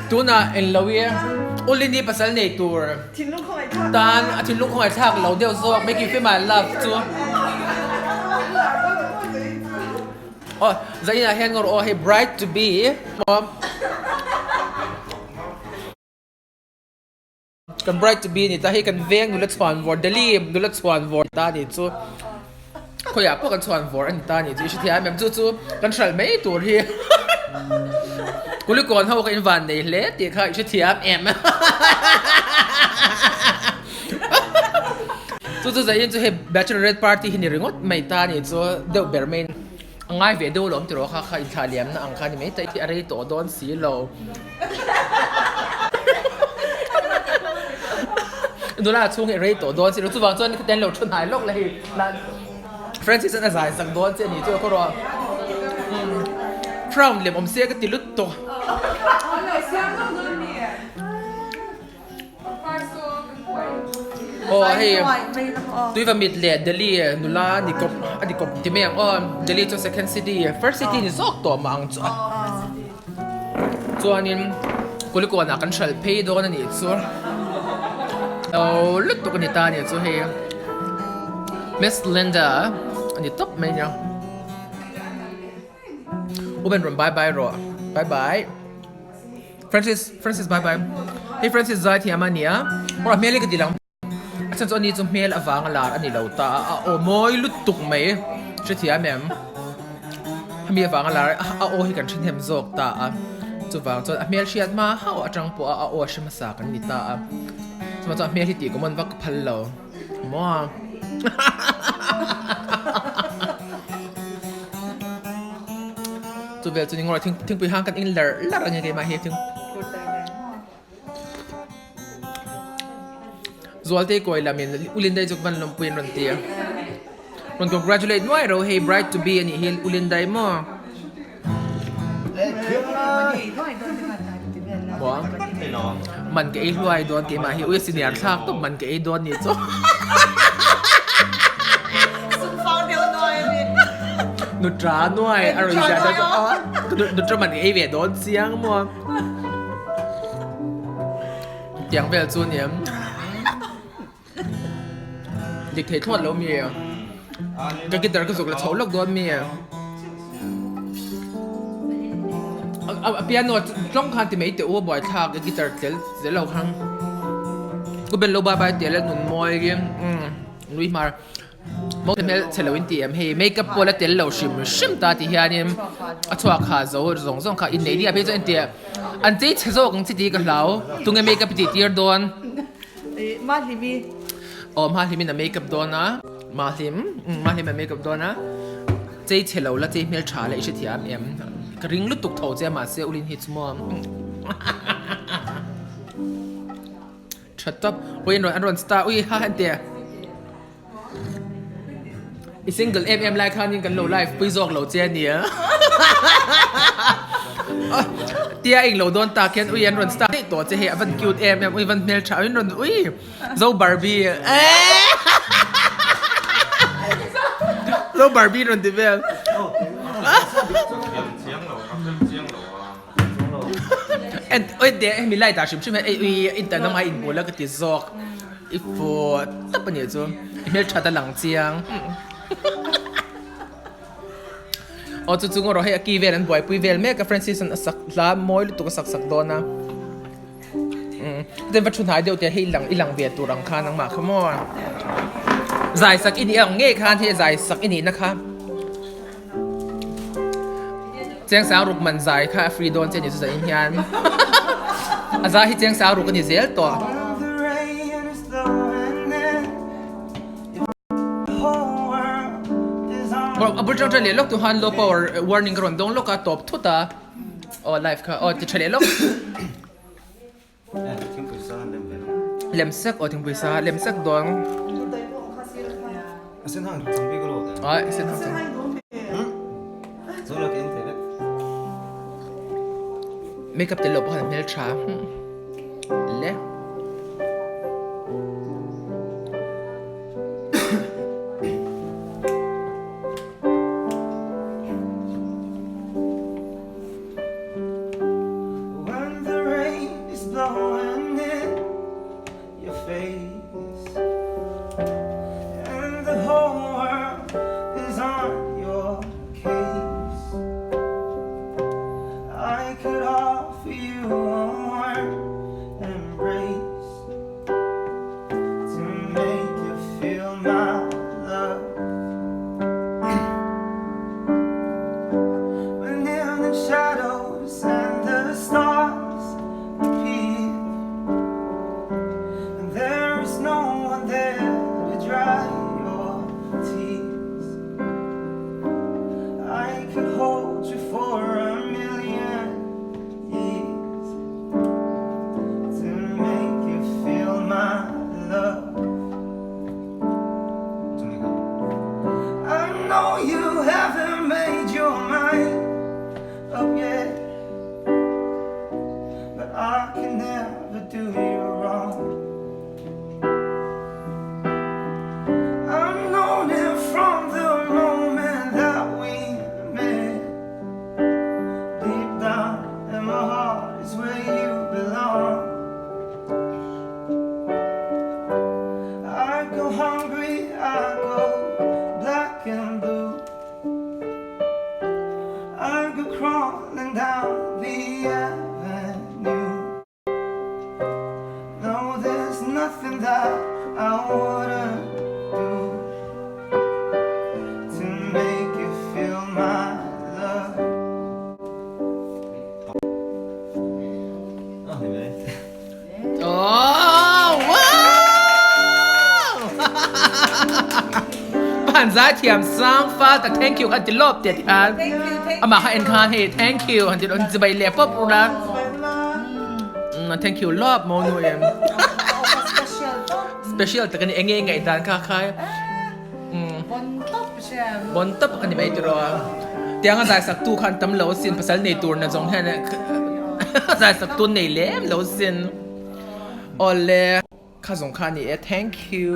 Tunah englo i Ulini pasal nei tur tan a thinlung khawngaihthlak lo deuh zawk Make you feel my love chu Aw zainah hian ngawr aw hei bride to be Kan bride to be ni ta hei kan veng nula chhuan vawr Delhi nula chhuan vawr ta ni chu khawiah pawh kan chhuan vawr a ni ta ni chu i hrethiam em chu chu kan hralh mai tur hi Kulikawn ho ka invan nei hle tih kha i hrethiam em chu chu zaiin chu hei bachelorette party hi ni ringawt mai ta ni chu deuh ber mai a ngai ve deuh lo awm tiraw kha kha inthlah liamna ang kha ni mai ta i a rei tawh dawn si lo. Nula chhung hi a rei tawh dawn si lo chuvang chuan khatiang lo thu hnai lawk la hei Francis an a zai sak dawn che a ni chu ka ruah crown lem awm se ka ti lut tawh. Aw hei tuiva mit leh Delhi nula ni kawp a ni kawp ti mai ang aw Delhi chu second city first city ni zawk tawh mah ang chu a chuanin Kulikawnah kan hralh phei dawn a nih chu lo lutuk a ni ta a nih chu hei Miss Linda a ni tawp mai nia U Ben rawn bye bye rawh bye bye. Francis Francis bye bye hei Francis zai thiam a nia aw a hmel hi ka ti lang a chhan chu ani chu hmel avanga lar a ni lo ta a a aw mawi lutuk mai hrethiam em hemi avanga lar a aw hi kan hre hnem zawk ta a chuvang chuan a hmel hriat hma hauh atang pawh a aw a hre hmasa kan ni ta a chuvang chuan a hmel hi tih common vak ka phal lo maw. Chu vel chu ni ngawr thing thingpui hang kan in lar lar a ni keimah hi thing Zualte kawi lamin Ulindai chu van lawmpui an rawn ti a rawn congratulate nuai ro hei bride to be a nih hi Ulindai maw Man ka ei hluai dawn keimah hi ui a senior thlak tawp man ka ei dawn nih chu. Nutra nuai a rawn ziah dawn chu nutra man ka ei ve dawn chiang maw. Tiang vel chu nia. Dik thei thlawt lo mi ka guitar ka zuk la chho lawk dawn mi a piano tlawng khan ti mai teh u a buai thlak a guitar tel zel lo khan ku ben lo bye bye tel a nun mawi in nui hmar Mo hmel chhe lo in ti em hei makeup pawh la tel lo hrim hrim ta ti hianin a chhuak kha zo zawng zawng kha inneih ni ah phei chuan entir an chei chhe zawk ang chi tih ka hlau tunge makeup i tih tir dawn Mahlimi aw Mahlimin a makeup dawn a Mahlim Mahlim a makeup dawn a chei chhe lo la chei hmel tha la i hrethiam em ka ring lutuk tho che mahse ulin hi chu maw Tha tawp. Ui an rawn an rawn star ui ha han tia. I single em em lai khanin kan lo live pui zawk lo che ania. Tia eng lo dawn tak hian ui an rawn star daih tawh che hei a van cute em em ui van hmeltha ui an rawn ui zo barbie zo barbie rawn ti vel. En oi de hemi light ah hrim hrim hian ei ui internet lamah in hmuh la ka ti zawk i fu tawp a nih chu i hmelthat a lang chiang aw chu chu ngaw rawh hei a ki vel an buaipui vel mek a Francis an a sak hla mawi lutuk a sak sak dawn a chutin va thu hnai deuh te hei lang i lang ve tur ang khan nangmah kha maw zai sak i nih ang ngei khan hei zai sak i nihna kha. Chengsang ruk man zai kha a free dawn che ni chu zain hian a zai hi chengsang ruk a ni zel tawh. A bul tang tang leh lawk tu han low power warning ka rawn dawng lawk a tawp thut a aw live kha aw ti tha leh lawk. Lem sek aw thingpui sa lem sek dawn. Ai sen hang chang. Makeup tel lo pawh khan a hmel tha le. blowing in your face And the whole world is on your case I could offer you a warm embrace To make you feel my love When in the shadows and the stars appear And there is no one there to dry your tears I could hold you for a million years To make you feel my love I know you haven't made your mind up yet But I can never do you wrong I've known it from the moment that we met Deep down in my heart is where you belong I go hungry, I go black and blue I go crawling down the avenue No, there's nothing that I wouldn't do To make you feel my love Oh, wow! Pan zai thiam sang fa tak thank you khan ti lop te khan. Thank you, thank Ama kha en khan hei thank you han ti on chibai le pop ula. Thank you lop mo nu em. Special to. Special tak ani enge ngai dan kha khai. Bon top siya. Bon top kan ni mai tiro. Tianga zai sak tu khan tam lo sin pasal nei tur na zong hian zai sak tu nei lem lo sin. Ole kha zong kha ni e thank you.